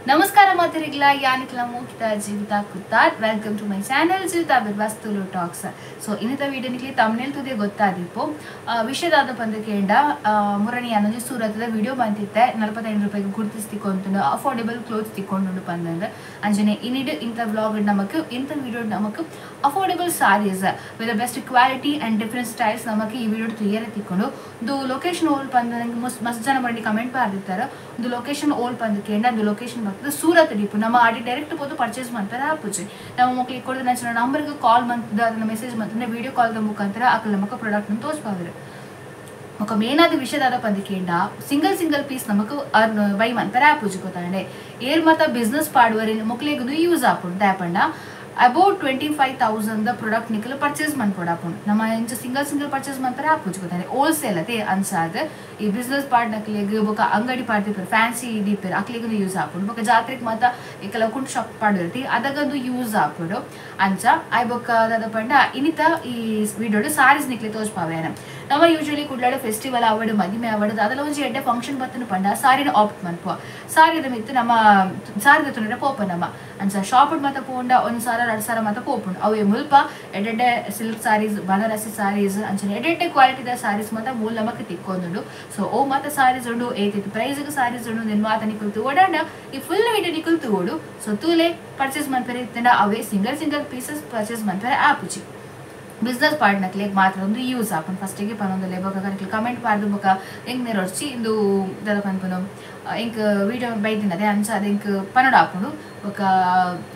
ನಮಸ್ಕಾರ ಮಾತರಿಗ್ಲ ಯಾನಿಕ್ಲ ಮೋಕಿತ Jeevitha Kuttar. Welcome to my channel Jeevitha Birwas Tulu talks. So ಇನ್ನಿತ video ನಿಕ್ಲಿ thumbnail ತುದೆ ಗೊತ್ತಾದಿಪ್ಪು ವಿಷಯದಾದ ಪಂದಕೇಂಡ ಮುರಣಿ ಅನ್ನೊಂಜಿ ಸೂರತದ video ಬಂತಿತ್ತೆ 45 ರೂಪಾಯಿಗೆ kurtis ತಿಕ್ಕೊಂತುಂಡು affordable clothes ತಿಕ್ಕೊಂಡು ಪಂದಂದು ಅಂಜನೆ ಇನ್ನಿಡು ಇಂಥ vlog ನಮಕ್ ಇಂಥ ವಿಡಿಯೋ ನಮಕ್ affordable saris with best quality and different styles ನಮಕ್ ಈ ವಿಡಿಯೋ ತುಯ್ಯರ ತಿಕ್ಕೊಂಡು ಒಂದು ಲೊಕೇಶನ್ ಓಲ್ ಪಂದ ಮಸ್ತ್ ಜನ ಮಾಡಿ ಕಮೆಂಟ್ ಮಾಡಿರ್ತಾರೆ. ಒಂದು ಲೊಕೇಶನ್ ಓಲ್ ಪಂದಕೇಂಡ ಒಂದು ಲೊಕೇಶನ್ ಬರ್ತದೆ ಸೂರತ್ ಡಿಪು ನಮ್ಮ ಆಡಿ ಡೈರೆಕ್ಟ್ ಪೋದು ಪರ್ಚೇಸ್ ಮಾಡ್ತಾರೆ ಆಪುಜಿ ನಮ್ಮ ಮಕ್ಕಳಿಗೆ ಕೊಡೋದು ನನ್ನ ನಂಬರ್ಗೆ ಕಾಲ್ ಮಂತದ ಅದನ್ನ ಮೆಸೇಜ್ ಮಂತಂದ್ರೆ ವಿಡಿಯೋ ಕಾಲ್ದ ಮುಖಾಂತರ ಅಕಲ್ ನಮಕ ಪ್ರಾಡಕ್ಟ್ ತೋರಿಸ್ಬಾವ್ರು. ఒక ಮೇನಾದ ವಿಷಯದಾದ ಪಂದಿಕೇಂಡ ಸಿಂಗಲ್ ಸಿಂಗಲ್ ಪೀಸ್ ನಮಕ್ ಬೈ ಮಂತಾರೆ ಆಪುಜಿ ಗೊತ್ತಾಂಡೆ ಏರ್ ಮಾತ ಬಿಸ್ನೆಸ್ ಪಾಡುವರಿ ಮಕ್ಕಳಿಗೂ ಯೂಸ್ ಆಪುಂಡು ದಾಪಂಡ ಅಬೌಟ್ 25,000 ಪ್ರಾಡಕ್ಟ್ ನಿಕಲ್ ಪರ್ಚೇಸ್ ಮನ್ಪೊಡಾಪುಂಡು ನಮ್ಮ ಇಂಚ ಸಿಂಗಲ್ ಸಿಂಗಲ್ ಪರ್ಚೇಸ್ ಮಂತಾರೆ ಆಪುಜಿ ಗೊತ್ತಾಂಡೆ ಹೋಲ್ಸೇಲ್ ಅದೇ ಅನ್ಸಾದ ಈ ಬಿಸ್ನೆಸ್ ಪಾರ್ಟ್ ನಕ್ಲಿಗ್ ಬೊಕ ಅಂಗಡಿ ಪಾಡ್ದಿಪ್ಪೆರ್ ಫ್ಯಾನ್ಸಿ ದೀಪೆರ್ ಅಕ್ಲಿಗೂ ಯೂಸ್ ಆಪುಂಡು ಬೊಕ ಜಾತ್ರೆಗ್ ಮಾತ ಈ ಕೆಲವು ಕುಂಟು ಶಾಪ್ ಪಾಡಿರ್ತಿ ಅದಗಂದು ಯೂಸ್ ಆಪುಂಡು ಅಂಚ ಆಯ್ ಬೊಕ ದಾದ ಪಂಡ ಇನ್ನಿತ ಈ ವಿಡಿಯೋಡು ಸಾರೀಸ್ ನಿಕ್ಲೆ ತೋಜ್ಪಾವೇನ. ನಮ್ಮ ಯೂಶುವಲಿ ಕುಡ್ಲಾಡ ಫೆಸ್ಟಿವಲ್ ಆವಡು ಮದಿಮೆ ಆವಡು ಅದೆಲ್ಲ ಒಂಜಿ ಎಡ್ಡೆ ಫಂಕ್ಷನ್ ಬತ್ತನ ಪಂಡ ಸಾರಿನ ಆಪ್ಟ್ ಮನ್ಪುವ ಸಾರಿದ ಮಿತ್ತು ನಮ್ಮ ಸಾರಿದ ತುನರೆ ಪೋಪ ನಮ್ಮ ಅಂಚ ಶಾಪ್ ಮಾತ ಪೋಂಡ ಒಂದ್ ಸಾರ ಎರಡು ಸಾರ ಮಾತ ಪೋಪುಂಡು ಅವೇ ಮುಲ್ಪ ಎಡ್ಡೆಡ್ಡೆ ಸಿಲ್ಕ್ ಸಾರೀಸ್ ಬನಾರಸಿ ಸಾರೀಸ್ ಅಂಚನೆ ಎಡ್ಡೆಡ್ಡೆ ಕ್ವಾಲಿಟಿದ ಸಾರೀಸ್ ಮಾತ ಮೂಲ ನಮಕ್ ತಿಕ್ಕೊಂದುಂಡು. ಸೊ ಓ ಮಾತ ಸಾರೀಸ್ ಉಂಡು ಏತಿತ್ತು ಪ್ರೈಸ್ಗೆ ಸಾರೀಸ್ ಉಂಡು ನಿನ್ ಮಾತ ನಿಕುಲ್ ತೂವಡಂಡ ಈ ಫುಲ್ ವಿಡಿಯೋ ನಿಕುಲ್ ತೂವೋಡು. ಸೊ ತೂಲೆ ಪರ್ಚೇಸ್ ಮನ್ಪೆರೆ ಇತ್ತಂಡ ಅವೇ ಸಿಂಗಲ್ ಸಿಂಗಲ್ ಪೀಸಸ್ ಪರ್ಚೇಸ್ ಮನ್ಪೆರೆ ಆಪುಜಿ ಬಿಸ್ನೆಸ್ ಪಾರ್ಟ್ನಕ್ಲೆ ಮಾತ್ರ ಒಂದು ಯೂಸ್ ಆಪುಂಡು. ಫಸ್ಟಿಗೆ ಪನೊಂದು ಬೊಕ ಕಮೆಂಟ್ ಪಾಡ್ದು ಬೊಕ ಎಂಕ್ ನೆರೊರ್ಚಿ ಇಂದು ದಾದ ಪನ್ಪುನು ಎಂಕ್ ವಿಡಿಯೋ ಬೈದಿನದೆ ಅಂಚ ಅದು ಎಂಕ್ ಪನೊಡು ಆಪುಂಡು ಬೊಕ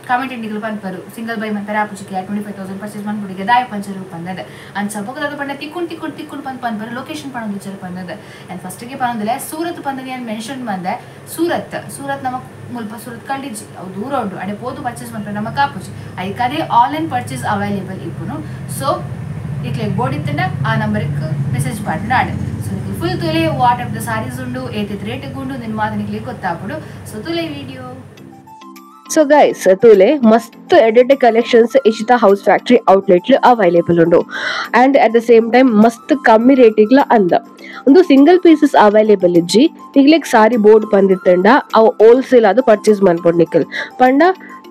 ಕಮೆಂಟ್ ನಿಕುಲು ಪನ್ಪರು ಸಿಂಗಲ್ ಬೈ ಮನ್ಪೆರೆ ಆಪುಜಿಗೆ 25,000 ಪರ್ಚೇಸ್ ಮನ್ಪುಡಿಗೆ ದಾಯ ಪಂಚರು ಪಂದದ ಅಂಚ ಬೊಕ ದಾದ ಪಂಡ ತಿಕ್ಕೊಂಡು ತಿಕ್ಕೊಂಡು ತಿಕ್ಕೊಂಡು ಪಂದ್ ಪನ್ಪರು ಲೊಕೇಶನ್ ಪನೊಂದು ವಿಚಾರ ಪಂದದ ಆ್ಯಂಡ್ ಫಸ್ಟಿಗೆ ಪನೊಂದಿಲ್ಲ ಸೂರತ್ ಪಂದದ ಏನು ಮೆನ್ಷನ್ ಬಂದೆ ಸೂರತ್ ಸೂರತ್ ನಮಕ್ ಮುಲ್ಪ ಸೂರತ್ ಕಳ್ಳಿಜ್ಜಿ ಅವು ದೂರ ಉಂಟು ಅಡೆ ಪೋದು ಪರ್ಚೇಸ್ ಮನ್ಪೆರೆ ನಮಕ್ ಆಪುಜಿ ಐಕದೇ ಆನ್ಲೈನ್ ಪರ್ಚೇಸ್ ಅವೈಲೇಬಲ್ ಇಪ್ಪುನು. ಸೊ ಇಟ್ಲೆ ಬೋಡಿತ್ತಂಡ ಆ ನಂಬರ್ಗೆ ಮೆಸೇಜ್ ಪಾಡ್ನ ಆಡು. ಸೊ ನಿಕ್ಲೆ full ತುಲೆ what of the saris ಉಂಡು ಏತಿತ್ ರೇಟಿಗೆ ಉಂಡು ನಿನ್ನ ಮಾತು ನಿಕ್ಲೆ ಗೊತ್ತಾಪುಡು. ಸೊ ತುಲೆ ವಿಡಿಯೋ. ಸೊ ಗೈಸ್ ತೂಲೆ ಮಸ್ತ್ aided collections Ishita house factory outlet available ಉಂಡು and at the same time ಮಸ್ತ್ ಕಮ್ಮಿ ರೇಟಿಗ್ಲ ಅಂದ ಒಂದು ಸಿಂಗಲ್ ಪೀಸಸ್ ಅವೈಲೇಬಲ್ ಇಜ್ಜಿ ನಿಗ್ಲೆಗ್ ಸಾರಿ ಬೋರ್ಡ್ ಬಂದಿತ್ತಂಡ ಅವು ಹೋಲ್ಸೇಲ್ ಅದು ಪರ್ಚೇಸ್ ಮನ್ಪೊಡು ನಿಖಲ್ ಪಂಡ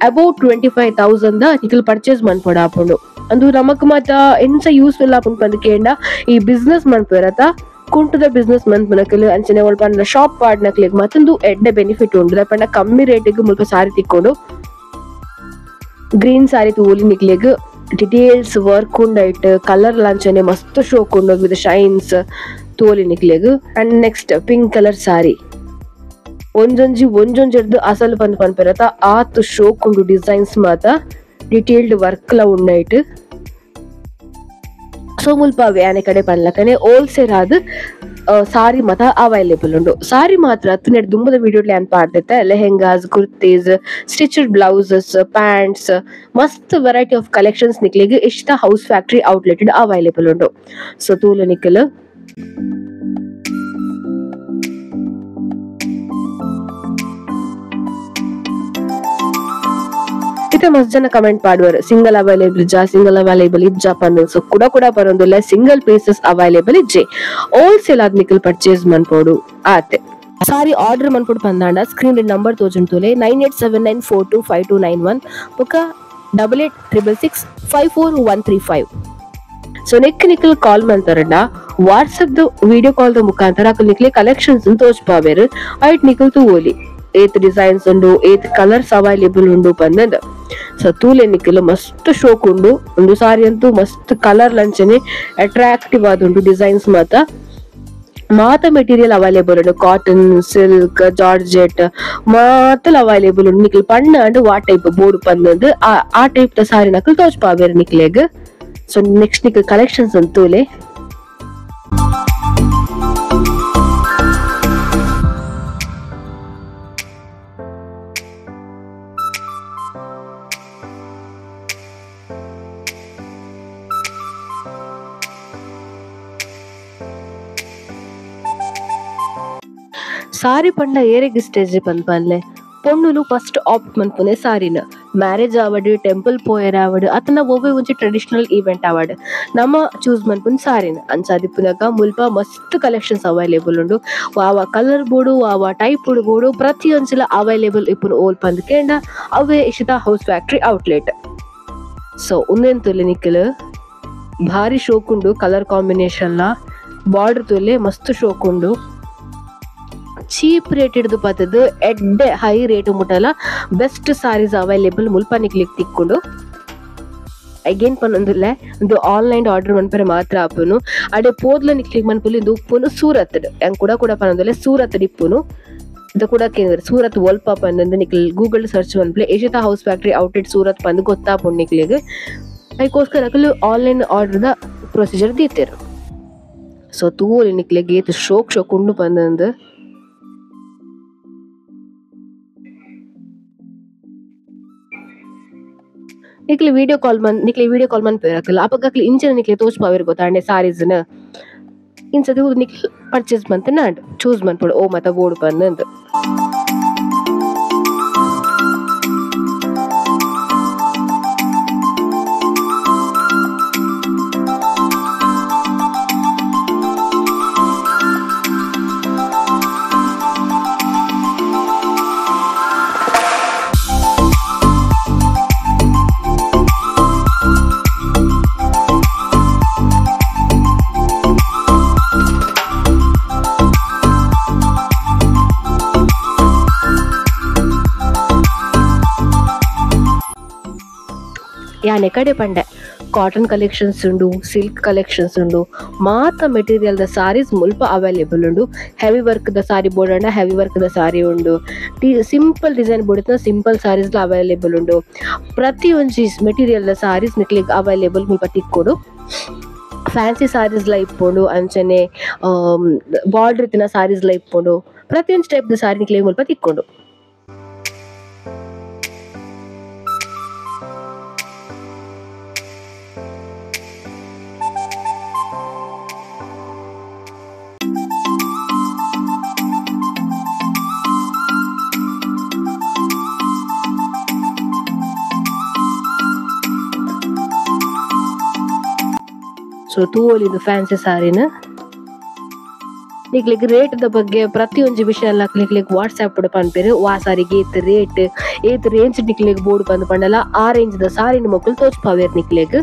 ಅಬೌಟ್ 25,000 ನಿಖಲ್ ಪರ್ಚೇಸ್ ಮನ್ಪೊಡು ಆಪುಂಡು. ಅಂದು ನಮಕ್ ಮಾತ ಎಂಚ ಯೂಸ್ಫುಲ್ ಆಪುಂಡು ಪಂದ್ ಈ ಬಿಸ್ನೆಸ್ ಮನ್ಪೆರತ ಕುಂಟದ ಬಿಸ್ನೆಸ್ ಮನ್ಪುನಕಲ್ ಅಂಚನೆ ಒಲ್ಪ ಶಾಪ್ ಪಾಡ್ನಕ್ಲೆಗ್ ಮತ್ತೊಂದು ಎಡ್ಡೆ ಬೆನಿಫಿಟ್ ಉಂಡು ಪಂಡ ಕಮ್ಮಿ ರೇಟಿಗೆ ಮುಲ್ಪ ಸಾರಿ ತಿಕ್ಕೊಂಡು ಗ್ರೀನ್ ಸಾರಿ ತೂಲಿ ನಿಕ್ಲೆಗ್ ಡಿಟೇಲ್ಸ್ ವರ್ಕ್ ಉಂಡೈಟ್ ಕಲರ್ ಲಂಚನೆ ಮಸ್ತ್ ಶೋಕ್ ಉಂಡು ವಿತ್ ಶೈನ್ಸ್ ತೋಲಿ ನಿಕ್ಲೆಗ್. And next pink colour sari ಒಂಜೊಂಜಿ ಒಂಜೊಂಜೆರ್ದು ಅಸಲು ಪಂದ್ ಪನ್ಪೆರತ ಆತ್ ಶೋಕ್ ಉಂಡು ಡಿಸೈನ್ಸ್ ಮಾತ ಡಿಟೇಲ್ಡ್ ವರ್ಕ್ ಲ ಉಂಡೈಟ್. ಸೊ ಮುಲ್ಪ ವ್ಯಾನೆ ಕಡೆ ಪನ್ಲಕನೆ ಹೋಲ್ಸೇಲ್ ಆದ್ ಸಾರಿ ಮಾತ ಅವೈಲೇಬಲ್ ಉಂಡು. ಸಾರಿ ಮಾತ್ರ ತುನೆಡ್ ದುಂಬದ ವಿಡಿಯೋ ಪ್ಲಾನ್ ಪಾಡ್ದಿತ್ತೆ lehengas kurtis stitched blouses pants ಮಸ್ತ್ ವೆರೈಟಿ ಆಫ್ ಕಲೆಕ್ಷನ್ಸ್ ನಿಕ್ಲೆಗ್ Ishita house factory outlet available ಉಂಡು. ಸೊ ತೂಲು ನಿಕ್ಕಲು ಇತ್ತೆ ಮಸ್ತ್ ಜನ ಕಮೆಂಟ್ ಪಾಡುವರು ಸಿಂಗಲ್ ಅವೈಲೇಬಲ್ ಇಜ್ಜಾ ಸಿಂಗಲ್ ಅವೈಲೇಬಲ್ ಇಜ್ಜಾ ಪಂದ್. ಸೊ ಕೂಡ ಕೂಡ ಬರೋದಿಲ್ಲ ಸಿಂಗಲ್ ಪೀಸಸ್ ಅವೈಲೇಬಲ್ ಇಜ್ಜೆ ಹೋಲ್ಸೇಲ್ ಆದ್ ನಿಕಲ್ ಪರ್ಚೇಸ್ ಮನ್ಪೋಡು ಆತೆ. ಸಾರಿ ಆರ್ಡರ್ ಮನ್ಪೋಡು ಪಂದಾಂಡ ಸ್ಕ್ರೀನ್ ನಂಬರ್ ತೋಜುಂಟುಲೆ 9879425291 ಬೊಕ 8866654135. ಸೊ ನೆಕ್ ನಿಕಲ್ ಕಾಲ್ ಮಂತಾರಂಡ WhatsApp the video call the ಮುಖಾಂತರ ಅಕಲ್ ನಿಕ್ಲೆ ಕಲೆಕ್ಷನ್ಸ್ ತೋಜ್ಪಾವೇರು ಐಟ್ ನಿಕಲ್ ತೂವೋಲಿ ಏತ್ ಡಿಸೈನ್ಸ್ ಉಂಡು ಏತ್ ಕಲರ್ಸ್ ಅವೈಲೇಬಲ್ ಉಂಡು ಪಂದಂದ. ಸೊ ತೂಲೆ ನಿಕ್ಕಲು ಮಸ್ತ್ ಶೋಕ್ ಉಂಡು ಒಂದು ಸಾರಿ ಅಂತೂ ಮಸ್ತ್ ಕಲರ್ ಲಂಚನೆ ಅಟ್ರಾಕ್ಟಿವ್ ಆದುಂಡು ಡಿಸೈನ್ಸ್ ಮಾತ ಮಾತ ಮೆಟೀರಿಯಲ್ ಅವೈಲೇಬಲ್ ಉಂಡು ಕಾಟನ್ ಸಿಲ್ಕ್ ಜಾರ್ಜೆಟ್ ಮಾತಲ್ ಅವೈಲೇಬಲ್ ಉಂಡು. ನಿಕ್ಲು ಪಣ್ಣ ಅಂಡ್ ವಾ ಟೈಪ್ ಬೋರ್ಡ್ ಪಂದಂದು ಆ ಟೈಪ್ the ಸಾರಿ ನಕಲ್ ತೋಜ್ಪಾವೇರು ನಿಕ್ಲೆಗ್. ಸೊ ನೆಕ್ಸ್ಟ್ ನಿಕ್ಲು ಕಲೆಕ್ಷನ್ಸ್ ತೂಲೆ. ಸಾರಿ ಪಂಡ ಏರೆಗ್ ಸ್ಟೇಜ್ ಪಂದ್ ಪನ್ಲೆ ಪೊಣ್ಣುಲು ಫಸ್ಟ್ ಆಪ್ಟ್ ಮನ್ಪುನೆ ಸಾರಿನ ಮ್ಯಾರೇಜ್ ಆವಡ್ ಟೆಂಪಲ್ ಪೋಯರ್ ಆವಡ್ ಅತನ ಒವ್ವೆ ಒಂಜಿ ಟ್ರೆಡಿಷನಲ್ ಈವೆಂಟ್ ಆವಡ್ ನಮ್ಮ ಚೂಸ್ ಮನ್ಪುನ ಸಾರಿನ ಅಂಚಾದಿಪ್ಪುನಗ ಮುಲ್ಪ ಮಸ್ತ್ ಕಲೆಕ್ಷನ್ಸ್ ಅವೈಲೇಬಲ್ ಉಂಡು ವಾವ ಕಲರ್ ಬೋಡು ವಾವ ಟೈಪ್ ಬೋಡು ಪ್ರತಿಯೊಂಜಿಲ ಅವೈಲೇಬಲ್ ಇಪ್ಪುನು ಓಲ್ ಪಂದ್ ಕೇಂಡ ಅವೇ Ishita house factory outlet. So ಉಂದೆನ್ ತುಲೆ ನಿಕ್ಕಲು ಭಾರಿ ಶೋಕುಂಡು ಕಲರ್ ಕಾಂಬಿನೇಷನ್ ಲ ಬಾರ್ಡರ್ ತುಲೆ ಮಸ್ತ್ ಶೋಕುಂಡು ಚೀಪ್ ರೇಟ್ ಹಿಡಿದು ಪತ್ತದು ಎಡ್ಡೆ ಹೈ ರೇಟ್ ಮುಟ್ಟಲ ಬೆಸ್ಟ್ ಸಾರೀಸ್ ಅವೈಲೇಬಲ್ ಮುಲ್ಪ ನಿಕ್ಲಿಕ್ ತಿಕ್ಕೊಂಡು ಅಗೇನ್ ಪನ್ನೊಂದುಲ್ಲೆ ಒಂದು ಆನ್ಲೈನ್ ಆರ್ಡರ್ ಮನ್ಪರೆ ಮಾತ್ರ ಆಪುನು ಅಡೆ ಪೋದ್ಲ ನಿಕ್ಲಿಕ್ ಮನ್ಪುಲಿ ಇಂದು ಉಪ್ಪುನು ಸೂರತ್ ಹೆಂಗ್ ಕೂಡ ಕೂಡ ಪನ್ನೊಂದುಲ್ಲೆ ಸೂರತ್ ಇಪ್ಪುನು ಇದು ಕೂಡ ಕೇಂದ್ರ ಸೂರತ್ ಒಲ್ಪ ಪನ್ನೊಂದು ನಿಕ್ಲಿ ಗೂಗಲ್ ಸರ್ಚ್ ಮನ್ಪುಲೆ Ishita house factory outlet Surat ಪಂದು ಗೊತ್ತಾಪುಂಡು ನಿಕ್ಲಿಗ್ ಅದಕ್ಕೋಸ್ಕರ ಅಕಲು ಆನ್ಲೈನ್ ಆರ್ಡರ್ the procedure ದೀತೇರು. ಸೊ ತೂವೊಲಿ ನಿಕ್ಲೆಗ್ ಏತ್ ಶೋಕ್ ಶೋಕ್ ಉಂಡು ಪಂದಂದು ನಿಕ್ಲೆ ವಿಡಿಯೋ ಕಾಲ್ ಮನ್ ನಿಕ್ಲೆ ವಿಡಿಯೋ ಕಾಲ್ ಮನ್ಪೇರ್ ಅಕಲ್ ಅಪಗ ಅಕ್ಲೆ ಇಂಚಿನ ನಿಕ್ಲೆ ತೋಜ್ಪಾವೆರ್ ಗೊತ್ತಾಂಡೆ ಸಾರೀಸ್ನ ಇಂಚದ ನಿಕ್ಲೆ ಪರ್ಚೇಸ್ ಮಂತ್ ನಾಂಡ್ ಚೂಸ್ ಮನ್ಪೊಡು ಓ ಮತ ಬೋಡು ಪಂದಂದು. ಯಾನೆ ಕಡೆ ಪಂಡೆ ಕಾಟನ್ ಕಲೆಕ್ಷನ್ಸ್ ಉಂಡು ಸಿಲ್ಕ್ ಕಲೆಕ್ಷನ್ಸ್ ಉಂಡು ಮಾತ ಮೆಟೀರಿಯಲ್ ದ ಸಾರೀಸ್ ಮುಲ್ಪ ಅವೈಲೇಬಲ್ ಉಂಡು. ಹೆವಿ ವರ್ಕ್ ದ ಸಾರಿ ಬೋಡಂಡ ಹೆವಿ ವರ್ಕ್ ದ ಸಾರಿ ಉಂಡು ಸಿಂಪಲ್ ಡಿಸೈನ್ ಬೋಡಿನ ಸಿಂಪಲ್ ಸಾರೀಸ್ ಅವೈಲೇಬಲ್ ಉಂಡು ಪ್ರತಿಯೊಂಜಿ ಮೆಟೀರಿಯಲ್ ದ ಸಾರೀಸ್ ನಿಕ್ಲೆಗ್ ಅವೈಲೇಬಲ್ ಮುಲ್ಪ ತಿಕ್ಕೊಡು. ಫ್ಯಾನ್ಸಿ ಸಾರೀಸ್ ಲ ಇಪ್ಪುಂಡು ಅಂಚನೆ ಬಾರ್ಡರ್ ಇತ್ತಿನ ಸಾರೀಸ್ ಲ ಇಪ್ಪುಂಡು ಪ್ರತಿಯೊಂಜಿ ಟೈಪ್ ದ ಸಾರಿ ನಿಕ್ಲೆಗ್ ಮುಲ್ಪ ತಿಕ್ಕೊಡು. ಸೊ ತೂವೊಲಿ ಫ್ಯಾನ್ಸಿ ಸಾರಿನ ನಿಕ್ಲೆಗ್ ರೇಟ್ ದ ಬಗ್ಗೆ ಪ್ರತಿಯೊಂಜಿ ವಿಷಯ ನಿಕ್ಲೆಗ್ ವಾಟ್ಸ್ಆಪ್ ಪನ್ಪೇರು ವಾ ಸಾರಿಗೆ ಏತ್ ರೇಟ್ ಏತ್ ರೇಂಜ್ ನಿಕ್ಲೆಗ್ ಬೋರ್ಡ್ ಪಂದ್ ಪಂಡಲ ಆ ರೇಂಜ್ ದ ಸಾರಿನ ಮೊಕುಲು ತೋಜ್ಪಾವೇರ್ ನಿಕ್ಲೆಗ್.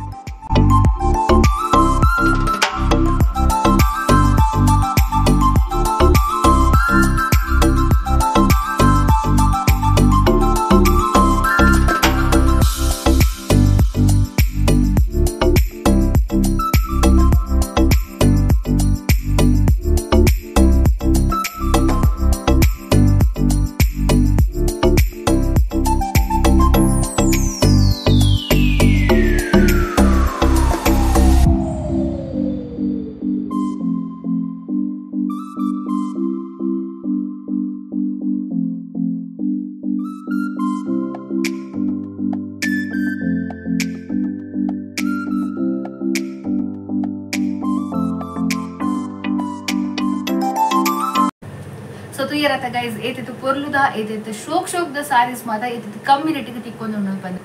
ಸೊ ತುಯ್ಯರತ ಗೈಸ್ ಏತಿತ್ತು ಪೊರ್ಲುದ ಏತಿತ್ತು ಶೋಕ್ ಶೋಕ್ the saris ಮಾತ ಏತಿತ್ತು ಕಮ್ಮಿ ರೇಟಿಗೆ ತಿಕ್ಕೊಂಡು ಉಂಡು ಪಂದ್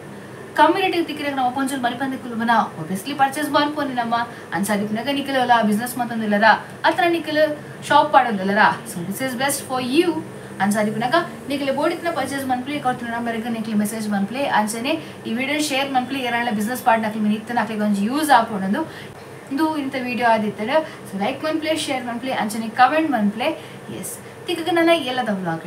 ಕಮ್ಮಿ ರೇಟಿಗೆ ತಿಕ್ಕಿರಾಗ ನಾವು ಪೊಂಚಲ್ ಮನೆ ಪಂದ ಕುಲುಬನ ಒಬ್ವಿಯಸ್ಲಿ ಪರ್ಚೇಸ್ ಮಾಡ್ಪೋನಿ ನಮ್ಮ ಅನ್ಸಾದಿಪ್ಪನಾಗ ನಿಖಲಲ್ಲ ಬಿಸ್ನೆಸ್ ಮಾತೊಂದಿಲ್ಲರ ಅತ್ರ ನಿಖಲ್ ಶಾಪ್ ಪಾಡೊಂದಿಲ್ಲರ. So this is best for you ಅನ್ಸಾದಿಪ್ಪನಾಗ ನಿಖಲೆ ಬೋಡಿತ್ನ ಪರ್ಚೇಸ್ ಮನ್ಪ್ಲಿ ಕೊಡ್ತೀನಿ ನಂಬರ್ಗೆ ನಿಖಲಿ ಮೆಸೇಜ್ ಮನ್ಪ್ಲಿ ಅಂಚನೆ ಈ ವಿಡಿಯೋ ಶೇರ್ ಮನ್ಪ್ಲಿ ಏರಾಳ ಬಿಸ್ನೆಸ್ ಪಾರ್ಟ್ ನಕ್ಲಿ ಮಿನಿತ್ತ ನಕ್ಲಿಗೆ ಒಂಜಿ ಯೂಸ್ ಆಪೊಂಡು ಇಂದು ಇಂಥ ವಿಡಿಯೋ ಆದಿತ್ತಾರೆ. ಸೊ ಲೈಕ್ ಮನ್ಪ್ಲೆ ಶೇರ್ ಮನ್ಪ್ಲೆ ಅಂಚನೆ ಕಮೆಂಟ್ ಮನ್ಪ್ಲೆ ಎಸ್ ತಿಕ್ಕ ನನ್ನ ಎಲ್ಲದ ವ್ಲಾಗ್.